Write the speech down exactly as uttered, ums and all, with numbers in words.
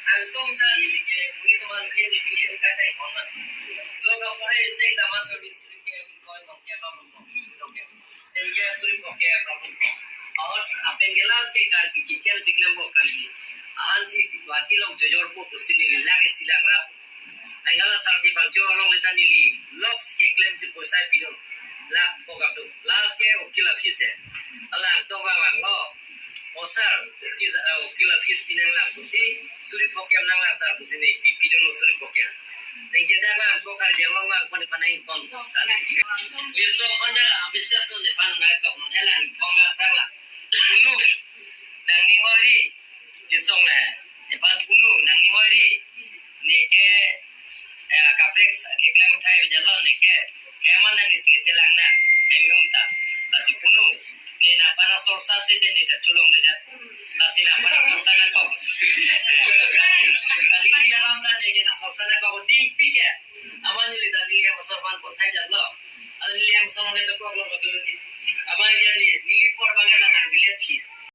Langsung ta neli ke, muni teman ke, neli ke, katai hormat. Lo ka pahai se daman to di sri ke, koi bangke bang. Neli ke suri bangke bang. Ahut apen ke last ke Karbi kitchen si klempo Karbi. Ahan si Guwahati along jojor po pusi neli lake silang rap. Nangkala sarthe bang jor along le ta neli loks keklem si poisa pidun. Lak phokap tu. Last ke ukil office he. Alang tong bang bang lo. O sir, ukil, eh, ukil office pinang lang pusi, suri phokem nang lang sir pusi ne, pi, pidunlo suri phokem. Neng jeda bang, ko Karbi Anglong bang, ko ne panai kon. Lisong panda, ambisias no ne pan nai tok no, helan, kong lang, tang lang. Punu, nangning oi ri, lisong ne, ne pan punu, nangning oi ri, ne ke, eh, kaprek, keklem thai jalo, ne ke, keman nang isi chelang na, em hum ta, lasi punu, ne nangphan asorsa si de ne ta chulong de ja. Lasi nangphan asorsa nangkok. Kali dia lam ta ne ke nangsorsa nangkok ding pike. Aman neli ta neli hem asor pan pothai jalo. Ala neli hem asor ne to problem lo kelu di. Aman dia neli, neli por bangke nang bilet ki.